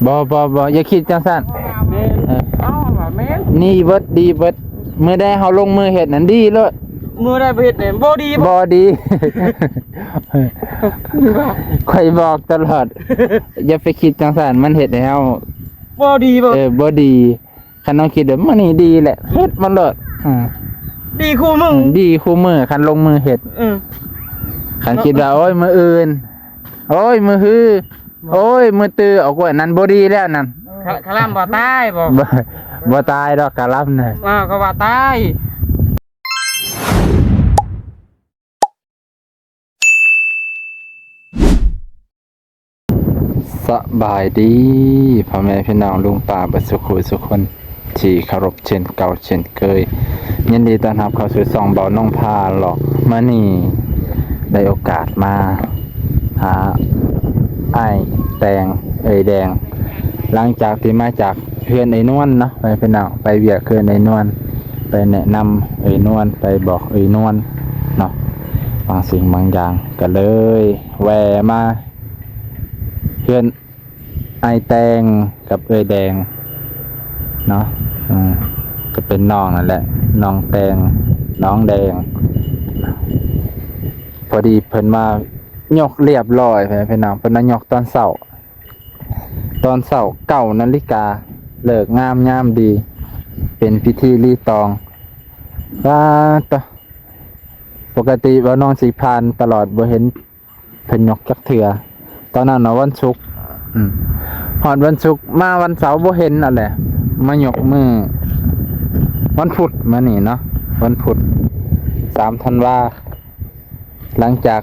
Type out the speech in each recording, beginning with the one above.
ບໍ່ ບໍ່ ບໍ່ ຢ່າຄິດຈັ່ງຊັ້ນ. ແມ່ນ ເອີ ເອົ້າ ວ່າແມ່ນ ນີ້ເບິດ ດີເບິດ. ມື້ໃດເຮົາລົງມືເຮັດນັ້ນດີໂລດ. ມື້ໃດບໍ່ເຮັດນີ້ບໍ່ດີບໍ່? ບໍ່ດີ. ຂ້ອຍບອກຕະຫຼອດ ຢ່າໄປຄິດຈັ່ງຊັ້ນ ມັນເຮັດໃຫ້ເຮົາບໍ່ດີບໍ່? ເອີ ບໍ່ດີ. ຄັນນ້ອງຄິດວ່າມື້ນີ້ດີແຫຼະ ເຮັດມັນໂລດ. ອືມ ດີຄູ່ມື້ ດີຄູ່ມື້ ຄັນລົງມືເຮັດ. ອືມ ຄັນຄິດວ່າ ໂອ້ຍ ມື້ອື່ນ ໂອ້ຍ ມື້ຮື ໂອ້ຍ ມື້ຕື່ ເອົາກວດນັ້ນບໍ່ດີແລ້ວນັ້ນ. ຄະ ຄະລຳບໍ່ຕາຍບໍ່? ບໍ່ ບໍ່ຕາຍດອກຄະລຳນະ. ເອີ ກໍວ່າຕາຍ. ສະບາຍດີພໍ່ແມ່ພີ່ນ້ອງລຸງປ້າເບິດສູ່ຄູ່ສູ່ຄົນທີ່ເຄົາລົບເຊັ່ນເກົ່າເຊັ່ນເຄີຍ. ຍິນດີຕ້ອນຮັບເຂົ້າສູ່ຊ່ອງເບົານ້ອງພາເລາະ. ມື້ນີ້ໄດ້ໂອກາດມາຫາອ້າຍແຕງ ເອີຍແດງ ຫຼັງຈາກທີ່ມາຈາກເຮືອນເອີຍນວນເນາະ ໄປພີ່ນ້ອງ ໄປວຽກເຮືອນເອີຍນວນ ໄປແນະນຳເອີຍນວນ ໄປບອກເອີຍນວນເນາະ ບາງສິ່ງບາງຢ່າງ ກໍເລີຍແວ່ມາເຮືອນອ້າຍແຕງກັບເອື້ອຍແດງເນາະ. ເອີ ກໍເປັນນ້ອງນັ້ນແຫຼະ ນ້ອງແຕງ ນ້ອງແດງ. ພໍດີເພິ່ນມາຍົກລຽບລ້ອຍ ພີ່ນ້ອງ ເພິ່ນມາຍົກຕອນເຊົ້າ ຕອນເຊົ້າເກົ້ານາລິກາ ເລີກງາມຍາມດີ ເປັນພິທີລີຕອງ. ປາດໂທ້ ປົກກະຕິວ່ານ້ອງຊິຜ່ານຕະຫຼອດ ບໍ່ເຫັນເພິ່ນຍົກຈັກເທື່ອ. ຕອນນັ້ນນະວັນສຸກ ອືມ ຮອດວັນສຸກ ມາວັນເສົາບໍ່ເຫັນຫັ້ນແຫຼະ ມາຍົກມື້ວັນພຸດ ມານີ້ເນາະ ວັນພຸດ ສາມທັນວາ. ຫຼັງຈາກ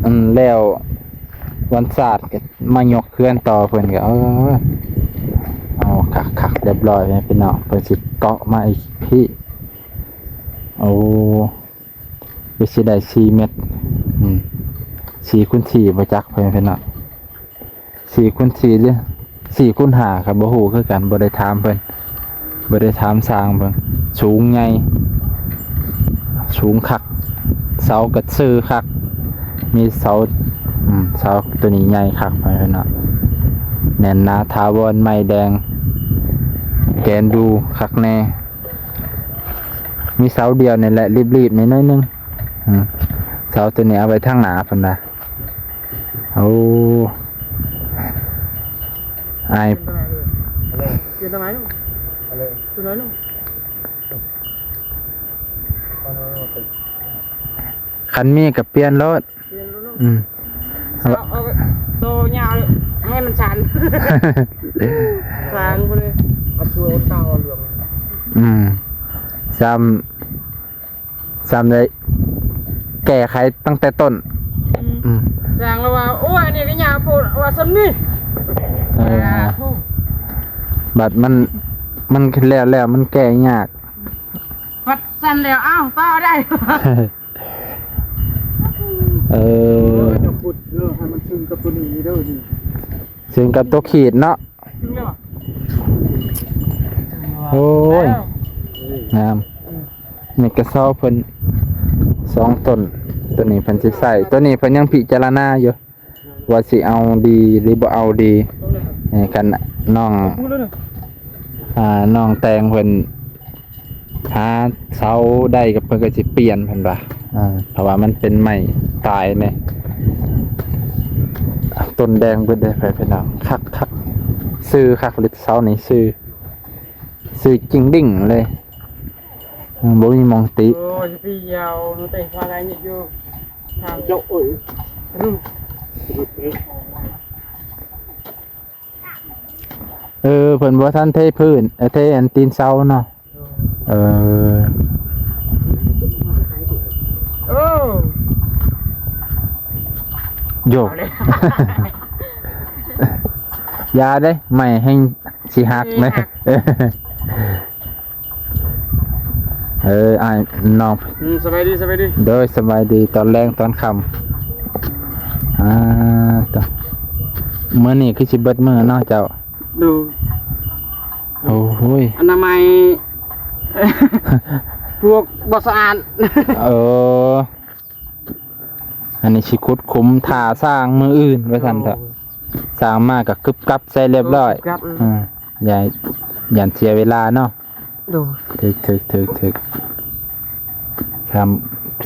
ອັນ ແລ້ວວັນຊາດກໍມາຍົກເຮືອນຕໍ່ ເພິ່ນກໍ ເອີ ເອົາຄັກໆ ລຽບລ້ອຍ ພີ່ນ້ອງ ເພິ່ນຊິເກາະມາອີກພີ້. ໂອ້ ຄືຊິໄດ້ສີ່ເມັດ ອືມ ສີ່ຄູນສີ່ບໍ່ຈັກ ເພິ່ນ ພີ່ນ້ອງ. ສີ່ຄູນສີ່ ຫຼື ສີ່ຄູນຫ້າ ກໍບໍ່ຮູ້ຄືກັນ ບໍ່ໄດ້ຖາມເພິ່ນ ບໍ່ໄດ້ຖາມຊ່າງເບິ່ງ. ສູງໃຫຍ່ ສູງຄັກ ເສົາກໍຊື່ຄັກ ມີເສົາ ອືມ ເສົາໂຕນີ້ໃຫຍ່ຄັກ ພໍ່ແມ່ພີ່ນ້ອງ ແໜ້ນໜາຖາວອນ ໄມ້ແດງ ແກນດູຄັກແນ່. ມີເສົາດຽວນີ້ແຫຼະ ລີບໆ ໜ້ອຍໜຶ່ງ ອືມ ເສົາໂຕນີ້ເອົາໄວ້ທາງໜ້າເພິ່ນວ່າ. ໂອ້ ອ້າຍ ຄັນມີກໍປ່ຽນໂລດ. ອືມ ເອົາ ເອົາໂຕຍາວໃຫ້ມັນສັ້ນ ສ້າງພຸ້ນເລີຍ ເອົາຕົວເກົ່າເອົາຫຼວງ. ອືມ ຊ້ຳ ຊ້ຳໄດ້ແກ້ໄຂຕັ້ງແຕ່ຕົ້ນ. ອືມ ອືມ ຊ່າງລະວ່າ ໂອ້ຍ ອັນນີ້ກໍຍາວໂພດ ວ່າສ່ຳນີ້. ເອີ ອ່າ ໂອ້ ບັດມັນ ມັນແລ້ວແລ້ວ ມັນແກ້ຍາກ ບັດສັ້ນແລ້ວ ອ້າວ ຕໍ່ໄດ້. ເອີ ເອີ ເຈົ້າຂຸດເດີ ໃຫ້ມັນຊຶງກັບຕົວນີ້ເດີນີ້ ຊຶງກັບຕົວຂີດເນາະ. ຊຶງແລ້ວ ໂອ້ຍ ແລ້ວ ງາມ. ອືມ ນີ້ກະຊໍເພິ່ນສອງຕົ້ນ ຕົວນີ້ເພິ່ນຊິໃຊ້ ຕົວນີ້ເພິ່ນຍັງພິຈາລະນາຢູ່ ວ່າຊິເອົາດີຫຼືບໍ່ເອົາດີ. ເອີ ຄັນນ້ອງ ອ່າ ນ້ອງແຕງເພິ່ນຫາເສົາໄດ້ກໍເພິ່ນກໍຊິປ່ຽນເພິ່ນວ່າ ເອີ ເພາະວ່າມັນເປັນໄມ້ຕາຍແດ່. ຕົ້ນແດງເບິດເດ້ ພີ່ນ້ອງ ຄັກໆ ຊື່ຄັກ ເຫຼັກເສົານີ້ຊື່ ຊື່ຈິງດິ້ງເລີຍ. ອືມ ບໍ່ມີໝ່ອງຕິ. ໂອ້ຍ ພີ່ຍາວ ໜູເຕະຄວາໄລນີ້ຢູ່ທາງເຈົ້າ ໂອ້ຍ ອືມ ເອີ ເພິ່ນບໍ່ທັນເທພື້ນ ເອີ ເທອັນຕີນເສົາເນາະ. ເອີ ເອີ ໂຍກ ເອົາເລີຍ ຢ່າເດ້ ໄມ້ແຮງຊິຫັກເດ້ ຊິຫັກ. ເອີ ອ້າຍນ້ອງ ອືມ ສະບາຍດີ ສະບາຍດີ ໂດຍ ສະບາຍດີ ຕອນແລງຕອນຄ່ຳ. ອ່າ ໂຕ ມື້ນີ້ຄືຊິເບິດມື້ເນາະເຈົ້າ. ໂດຍ ໂອ້ໂຫຍ ອະນາໄມ ພວກບໍ່ສະອາດ. ເອີ ອັນນີ້ຊິຂຸດຂຸມຖ້າສ້າງມື້ອື່ນວ່າຊັ້ນເຖາະ. ໂອ້ ສ້າງມາກໍກຶບກັບໃສ່ຮຽບຮ້ອຍ ເອີ ອືມ ຢ່າ ຢ້ານເສຍເວລາເນາະ. ໂດຍ ຖືກ ຖືກ ຖືກ ຖືກ ສາມ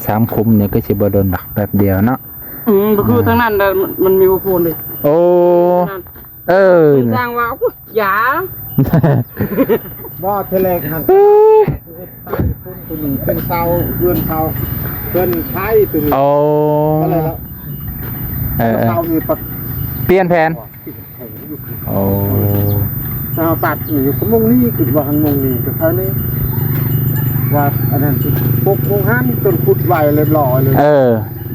ສາມຂຸມນີ້ກໍຊິບໍ່ດົນດອກ ແປັບດຽວເນາະ. ອືມ ບໍ່ຄື ອ່າ ທາງນັ້ນນະ ມັນ ມັນມີຫົວໂພນເດ້. ໂອ້ ທາງນັ້ນ ເອີ ເພິ່ນສ້າງວ່າ ອຸ້ຍ ຢ່າ ບໍ່ ເທື່ອແລກຫັ້ນ ເອີ ຕົວນີ້ເປັນເສົາ ເຮືອນເສົາ ເຮືອນໄທຕົວນີ້. ໂອ້ ກໍເລີຍວ່າ ເອີ ເສົານີ້ປັດ ປ່ຽນແຜນ. ໂອ້ ສາວປັດຢູ່ກະມົງນີ້ ຄິດວ່າຫັ້ນມົງນີ້ກະໄຄນີ້ ວ່າອັນນັ້ນ ຫົກໂມງຫັ້ນ ຈົນຂຸດໄວ້ຮຽບຮ້ອຍເລີຍ. ເອີ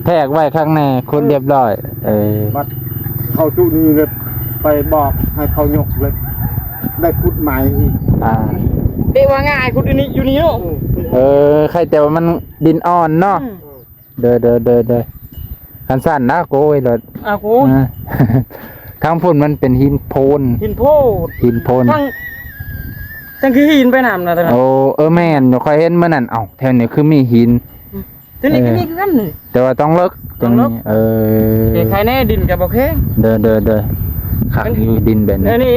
ແທກໄວ້ຂ້າງໃນ ຂຸດ ເອີ ຮຽບຮ້ອຍ. ເອີ ບັດເຂົ້າຈຸນີ້ເລີຍ ໄປບອກໃຫ້ເຂົາຍົກເລີຍ ໄດ້ຂຸດໃໝ່ອີກ. ອ່າ ເອ ວ່າງ່າຍ ຂຸດຢູ່ນີ້ ຢູ່ນີ້ເນາະ. ເອີ ເອີ ໄຄແຕ່ວ່າມັນດິນອ່ອນເນາະ. ອືມ ໂດຍ ໂດຍ ໂດຍ ໂດຍ ຄັນຊັ້ນນະ ໂກຍໂລດ. ອ່າ ໂກຍ ອ່າ ທາງພຸ້ນມັນເປັນຫີນໂພນ ຫີນໂພນ ຫີນໂພນ ທັງ ທັງຄືຫີນໄປນຳນະ. ໂອ້ ເອີ ແມ່ນຢູ່ ຂ້ອຍເຫັນມື້ນັ້ນ. ເອົ້າ ແຖວນີ້ຄືມີຫີນ. ອືມ ແຖວນີ້ ເອີ ກໍມີຄືກັນນີ້ ແຕ່ວ່າຕ້ອງເລິກ ຕ້ອງເລິກ ຈັ່ງນີ້. ເອີ ເອີ ໄຄແນ່ ດິນກໍບໍ່ແຂງ. ໂດຍ ໂດຍ ໂດຍ ຄັກຢູ່ດິນແບບນີ້. ອັນນີ້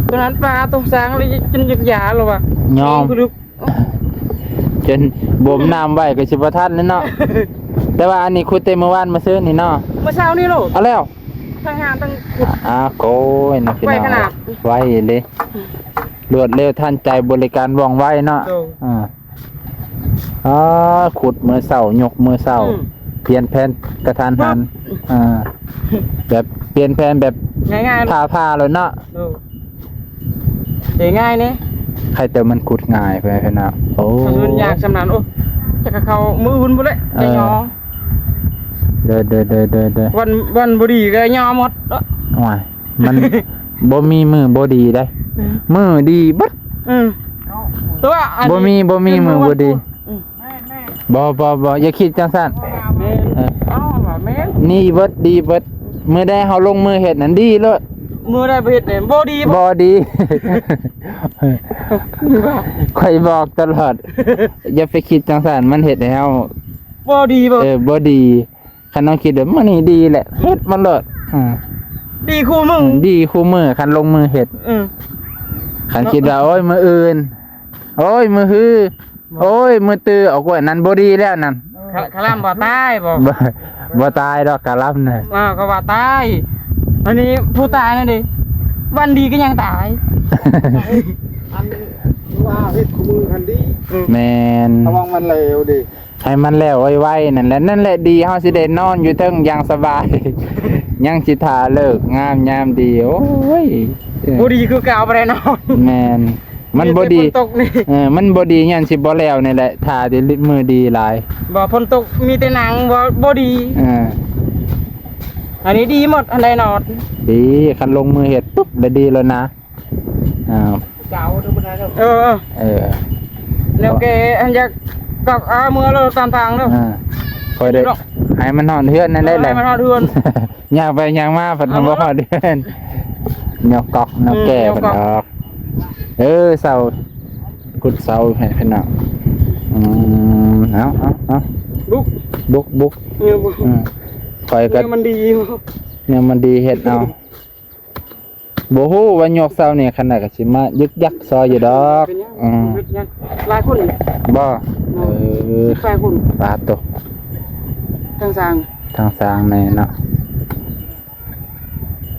ຕົວນັ້ນປາຕົວຊ້າງເລີຍຈົນຢາກຢາແລ້ວວ່າ ຍອມ ແຂງຄື ຈົນບົ່ມນ້ຳໄວ້ກໍຊິບໍ່ທັນແລ້ວເນາະ. ແຕ່ວ່າອັນນີ້ຂຸດແຕ່ມື້ວານມາຊືນນີ້ເນາະ ມື້ເຊົ້ານີ້ໂລດ. ເອົາແລ້ວ ທັງຫາທັງຂຸດ. ອ່າ ໂກຍເນາະ ໄວຂະໜາດ ພີ່ນ້ອງ ໄວເດ້ ລວດເລັວທັນໃຈ ບໍລິການວ່ອງໄວເນາະ. ໂດຍ ອ່າ ອ່າ ຂຸດມື້ເຊົ້າ ຍົກມື້ເຊົ້າ. ອືມ ປ່ຽນແຜນກະທັນຫັນ. ອ່າ ແບບປ່ຽນແຜນແບບງ່າຍໆ ຜ່າໆໂລດເນາະ. ໂດຍ ເດ ງ່າຍເດ້ ໃຄແຕ່ມັນຂຸດງ່າຍ ເພື່ອນເນາະ. ໂອ້ ສະດຸນຍາກສ່ຳນັ້ນ. ໂອ້ ຈັກກະເຂົ້າມື້ອື່ນພຸ້ນແຫຼະ ເອີ ຈະຍໍ. ເດີ ເດີ ເດີ ເດີ ເດີ ວັນ ວັນບໍ່ດີກໍຍໍໝົດເນາະ. ໂອ້ຍ ມັນ ບໍ່ມີມື້ບໍ່ດີເດ້ ອືມ ມື້ດີເບິດ. ອືມ ແຕ່ວ່າອັນ ບໍ່ມີ ບໍ່ມີມື້ບໍ່ດີ. ອືມ ບໍ່ ບໍ່ ບໍ່ ຢ່າຄິດຈັ່ງຊັ້ນ. ແມ່ນ ເອີ ເອົ້າ ວ່າແມ່ນ ນີ້ເບິດ ດີເບິດ. ມື້ໃດເຮົາລົງມືເຮັດນັ້ນດີໂລດ ມື້ໃດບໍ່ເຮັດນີ້ບໍ່ດີ. ບໍ່ດີ ຂ້ອຍບອກຕະຫຼອດ ຢ່າໄປຄິດຈັ່ງຊັ້ນ ມັນເຮັດໃຫ້ເຮົາບໍ່ດີ. ບໍ່ ເອີ ບໍ່ດີ. ຄັນເຮົາຄິດວ່າມື້ນີ້ດີແຫຼະ ເຮັດມັນໂລດ. ອ່າ ດີຄູ່ມື້ ດີຄູ່ມື້ ຄັນລົງມືເຮັດ. ອືມ ຄັນຄິດວ່າ ໂອ້ຍ ມື້ອື່ນ ໂອ້ຍ ມື້ຮື ໂອ້ຍ ມື້ຕື່ ເອົາກວດນັ້ນບໍ່ດີແລ້ວນັ້ນ. ຄະ ຄະລຳບໍ່ຕາຍບໍ່? ບໍ່ ບໍ່ຕາຍດອກຄະລຳນະ. ເອີ ກໍວ່າຕາຍ. ອັນນີ້ຜູ້ຕາຍນັ້ນເດ້ ວັນດີກໍຍັງຕາຍ. ອັນວ່າເຮັດຄູ່ມື້ຫັ້ນດີ. ອືມ ແມ່ນ ລະວັງມັນແລ້ວເດ້ ໃຫ້ມັນແລ້ວໄວໆນັ້ນແຫຼະ ນັ້ນແຫຼະດີ. ເຮົາຊິໄດ້ນອນຢູ່ເທິງຢ່າງສະບາຍ ຍັງຊິຖ້າເລີກງາມຍາມດີ. ໂອ້ຍ ບໍ່ດີຄືເກົ່າ ບໍ່ໄດ້ນອນ. ແມ່ນ ມັນບໍ່ດີ ມີແຕ່ຝົນຕົກນີ້. ເອີ ມັນບໍ່ດີຍ້ອນຊິບໍ່ແລ້ວນີ້ແຫຼະ ຖ້າແຕ່ມື້ດີຫຼາຍ. ບໍ່ ຝົນຕົກມີແຕ່ໜັງ ບໍ່ ບໍ່ດີ. ເອີ ອັນນີ້ດີໝົດ ອັນໃດນອນ ດີ. ຄັນລົງມືເຮັດປຸບ ລະດີແລ້ວນະ. ເອີ ເອີ ເອີ ແນວແກ ອັນຢາກກັບເອົາເມືອໂລດຕາມທາງເດີ. ອ່າ ຂ້ອຍໄດ້ ໃຫ້ມັນຮອດເຮືອນນັ້ນໄດ້ແຫຼະ ໃຫ້ມັນຮອດເຮືອນ. ຍ່າງໄປຍ່າງມາພັດບໍ່ຮອດເຮືອນ. ແນວກັອກແນວແກ້ເພິ່ນດອກ. ເອີ ເສົາ ຂຸດເສົາໃຫ້ເພິ່ນເນາະ. ອືມ ເອົາ ເອົາ ເອົາ ບຸກ ບຸກ ບຸກ. ອືມ ຂ້ອຍກໍ ແນວມັນດີ ແນວມັນດີເຮັດເອົາ. ບໍ່ຮູ້ວ່າຍົກເສົານີ້ ຄັນໃດກໍຊິມາຍຶກຍັກຊ່ອຍຢູ່ດອກ. ເປັນຫຍັງ? ອືມ ເຮັດຫຍັງ? ຫຼາຍຄົນບໍ່? ເອີ ຫຼາຍຄົນ ປາໂຕ ທາງສ້າງ ທາງສ້າງແນ່ເນາະ.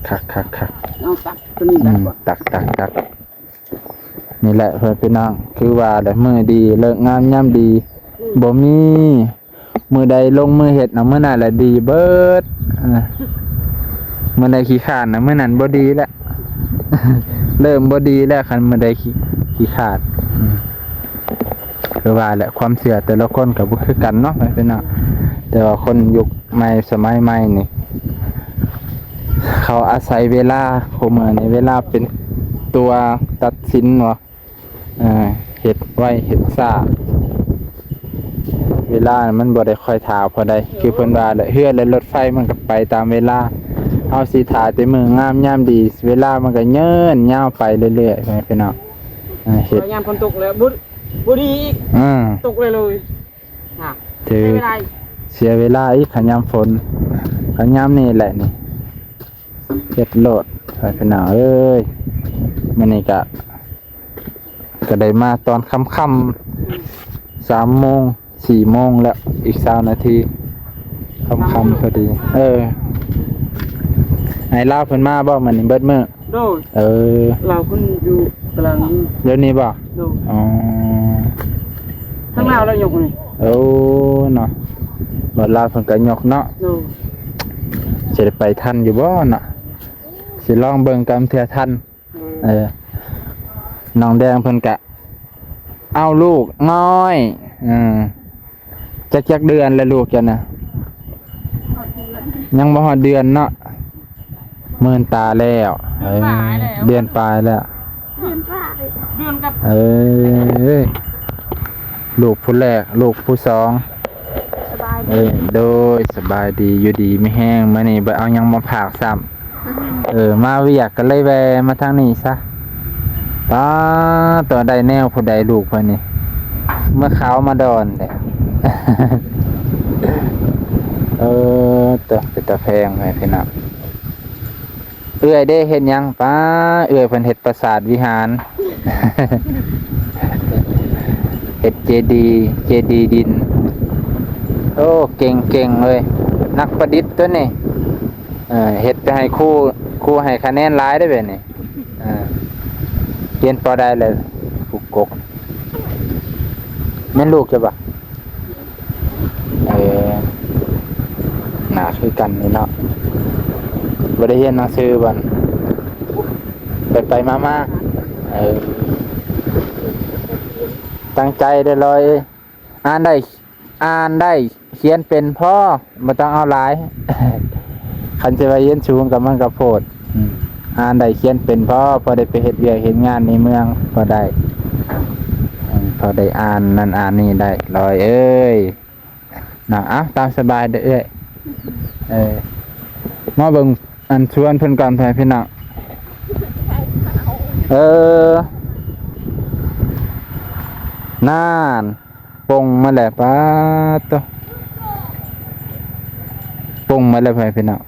ຄັກໆໆ ເອົາຕັກຕົວນີ້ ອືມ ຕັກ ຕັກ ຕັກ ຕັກ. ນີ້ແຫຼະເພື່ອນພີ່ນ້ອງ ຄືວ່າແຫຼະ ມື້ດີເລີກງາມຍາມດີ ອືມ ບໍ່ມີ ມື້ໃດລົງມືເຮັດນະ ມື້ນັ້ນແຫຼະດີເບິດ. ອ່າ ມື້ໃດຂີ້ຄ້ານນະ ມື້ນັ້ນບໍ່ດີແລ້ວ ເລີ່ມບໍ່ດີແລ້ວ ຄັນມື້ໃດຂີ້ ຂີ້ຄ້ານ. ອືມ ຄືວ່າແຫຼະ ຄວາມເຊື່ອແຕ່ລະຄົນກໍບໍ່ຄືກັນເນາະ ພີ່ນ້ອງ. ແຕ່ວ່າຄົນຍຸກໃໝ່ສະໄໝໃໝ່ນີ້ ເຂົາອາໄສເວລາ ຄູ່ມື້ນີ້ເວລາເປັນຕົວຕັດສິນເນາະ. ເອີ ເຮັດໄວເຮັດຊ້າ ເວລາມັນບໍ່ໄດ້ຄອຍຖ້າຜູ້ໃດ. ຄືເພິ່ນວ່າແຫຼະ ເຮືອ ແລະ ລົດໄຟມັນກໍໄປຕາມເວລາ. ເຮົາຊິຖ້າແຕ່ມື້ງາມຍາມດີ ເວລາມັນກໍເຍີນຍາວໄປເລື້ອຍໆ ພີ່ນ້ອງ. ເອີ ເຮັດ ຍາມຝົນຕົກແລ້ວ ບໍ່ ບໍ່ດີອີກ. ເອີ ຕົກເລີຍ ນະ ຖືກ ເສຍເວລາ ເສຍເວລາອີກ ຄັນຍາມຝົນ. ຄັນຍາມນີ້ແຫຼະນີ້ ເຮັດໂລດ ພີ່ນ້ອງເອີຍ. ມື້ນີ້ກະ ກະໄດ້ມາຕອນຄ່ຳໆ ສາມໂມງ ສີ່ໂມງແລ້ວ ອີກຊາວນາທີ ຄ່ຳໆ ພໍດີ. ເອີ ອ້າຍລາວເພິ່ນມາບໍ່ມື້ນີ້ເບິດມື້? ໂດຍ. ເອີ ລາວເພິ່ນຢູ່ກະລັງ ດຽວນີ້ບໍ່? ໂດຍ. ອໍ ທາງລາວລະຍົກນີ້. ໂອ້ ເນາະ ບໍ່ ລາວເພິ່ນກະຍົກເນາະ. ໂດຍ. ຊິໄດ້ໄປທັນຢູ່ບໍ່ເນາະ? ຊິລອງເບິ່ງກຳເທື່ອທັນ. ເອີ ນ້ອງແດງເພິ່ນກະເອົາລູກນ້ອຍ. ເອີ ຈັກ ຈັກເດືອນແລ້ວລູກເຈົ້ານະ? ຍັງບໍ່ຮອດເດືອນເນາະ. ເມີນຕາແລ້ວ. ເອີ ເດືອນປາຍແລ້ວ. ເດືອນປາຍແລ້ວ ເດືອນກັບ ເອີ ລູກຜູ້ແລກ ລູກຜູ້ສອງ. ສະບາຍດີ. ເອີ ໂດຍ ສະບາຍດີ ຢູ່ດີມີແຮງ. ມື້ນີ້ບໍ່ເອົາຫຍັງມາຝາກຊ້ຳ. ເອີ ມາວຽກກໍເລີຍແວ່ມາທາງນີ້ຊະ. ປ້າ ຕົວໃດແນວຜູ້ໃດລູກເພິ່ນນີ້ ເມືອຂາວມາດອນແທ້. ເອີ ຕົວເປັນຕາແພງແທ້ພີ່ນ້ອງ. ເອື້ອຍເດ້ເຮັດຫຍັງ? ປ້າ ເອື້ອຍເພິ່ນເຮັດປາສາດວິຫານ ເຮັດເຈດີ ເຈດີດິນ. ໂອ້ ເກັ່ງໆ ເລີຍ ນັກປະດິດຕົວນີ້. ເອີ ເຮັດໄປໃຫ້ຄູ ຄູໃຫ້ຄະແນນຫຼາຍເດ້ແບບນີ້. ເອີ ຮຽນ ປ.ໃດແລ້ວ? ຜູ້ກົກ ແມ່ນລູກເຈົ້າບໍ່? ເອີ ໜ້າຄືກັນນີ້ເນາະ. ບໍ່ໄດ້ຮຽນໜັງສືບໍ່? ໄປໆມາໆ. ເອີ ຕັ້ງໃຈເດີ້ລອຍເອີຍ. ອ່ານໄດ້ ອ່ານໄດ້ ຂຽນເປັນພໍ ບໍ່ຕ້ອງເອົາຫຼາຍ. ຄັນຊິວ່າຮຽນສູງກໍມັນກໍໂພດ. ອືມ ອ່ານໄດ້ຂຽນເປັນພໍ ພໍໄດ້ໄປເຮັດວຽກເຮັດງານໃນເມືອງ ພໍໄດ້ ອືມ ພໍໄດ້ອ່ານນັ້ນອ່ານນີ້ໄດ້ ລອຍເອີຍ. ນະ ເອົາ ຕາມສະບາຍເດີ້ເອື້ອຍ. ເອີ ມາເບິ່ງອັນສວນເພິ່ນກ່ອນ ພີ່ນ້ອງ. ເອີ ນັ້ນ ປົ່ງມາແລ້ວ ປາດໂທ້ ປົ່ງມາແລ້ວ ພີ່ນ້ອງ.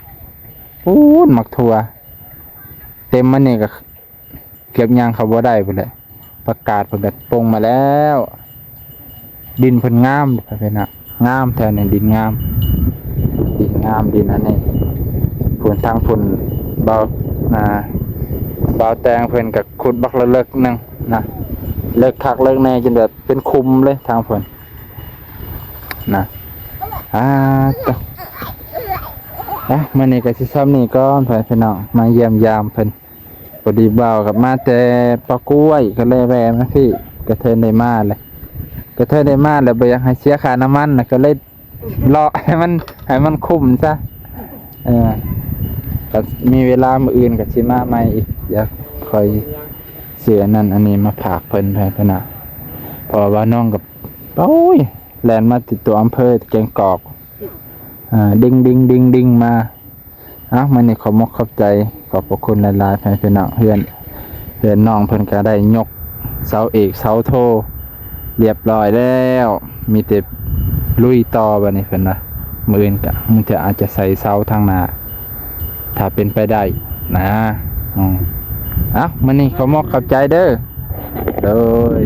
ປູ້ນ ໝາກຖົ່ວເຕັມມານີ້ກໍ ເກັບຫຍັງເຂົາບໍ່ໄດ້ພຸ້ນແຫຼະ. ຜັກກາດເພິ່ນກໍປົ່ງມາແລ້ວ. ດິນເພິ່ນງາມເດ້ ພີ່ນ້ອງ ງາມແຖວນີ້ ດິນງາມ ດິນງາມ ດິນອັນນີ້. ພຸ້ນ ທາງພຸ້ນ ບ່າວ ອ່າ ບ່າວແຕງເພິ່ນກໍຂຸດບັກເລິກໆໜຶ່ງນະ ເລິກຄັກເລິກແນ່ ຈົນແບບເປັນຂຸມເລີຍທາງພຸ້ນນະ. ອ່າ ຕະ ອ່ະ ມື້ນີ້ກໍຊິຊ່ຳນີ້ກ່ອນ ພີ່ນ້ອງ ມາຢ້ຽມຢາມເພິ່ນ. ພໍດີບ່າວກັບມາແຕ່ປ່າກ້ວຍ ກໍເລີຍແວ່ມາພີ້ ກະເທີນໄດ້ມາແຫຼະ ກະເທີນໄດ້ມາແລ້ວ ບໍ່ຢາກໃຫ້ເສຍຄ່ານ້ຳມັນນະ ກໍເລີຍເລາະໃຫ້ມັນ ໃຫ້ມັນຄຸ້ມຊະ. ເອີ ກໍມີເວລາມື້ອື່ນກໍຊິມາໃໝ່ອີກ ຢາກຄ່ອຍຊື້ອັນນັ້ນອັນນີ້ມາຝາກເພິ່ນ ເພິ່ນນະ ເພາະວ່ານ້ອງກໍ ໂອ້ຍ ແລ່ນມາຕິດຕົວອຳເພີແກ້ງກອກ ອ່າ ດິງໆໆໆ ມາ. ເອົ້າ ມື້ນີ້ຂອບມົກຂອບໃຈ ຂອບພະຄຸນຫຼາຍໆ ພໍ່ແມ່ພີ່ນ້ອງ. ເຮືອນ ເຮືອນນ້ອງເພິ່ນກໍໄດ້ຍົກເສົາເອກເສົາໂທລຽບຮ້ອຍແລ້ວ ມີແຕ່ລຸຍຕໍ່ບັດນີ້ເພິ່ນວ່າ. ມື້ອື່ນກໍ ມື້ເທື່ອອາດຈະໃສ່ເສົາທາງໜ້າ ຖ້າເປັນໄປໄດ້ນະ. ອືມ ເອົ້າ ມື້ນີ້ຂອບມົກຂອບໃຈເດີ້ ໂດຍ.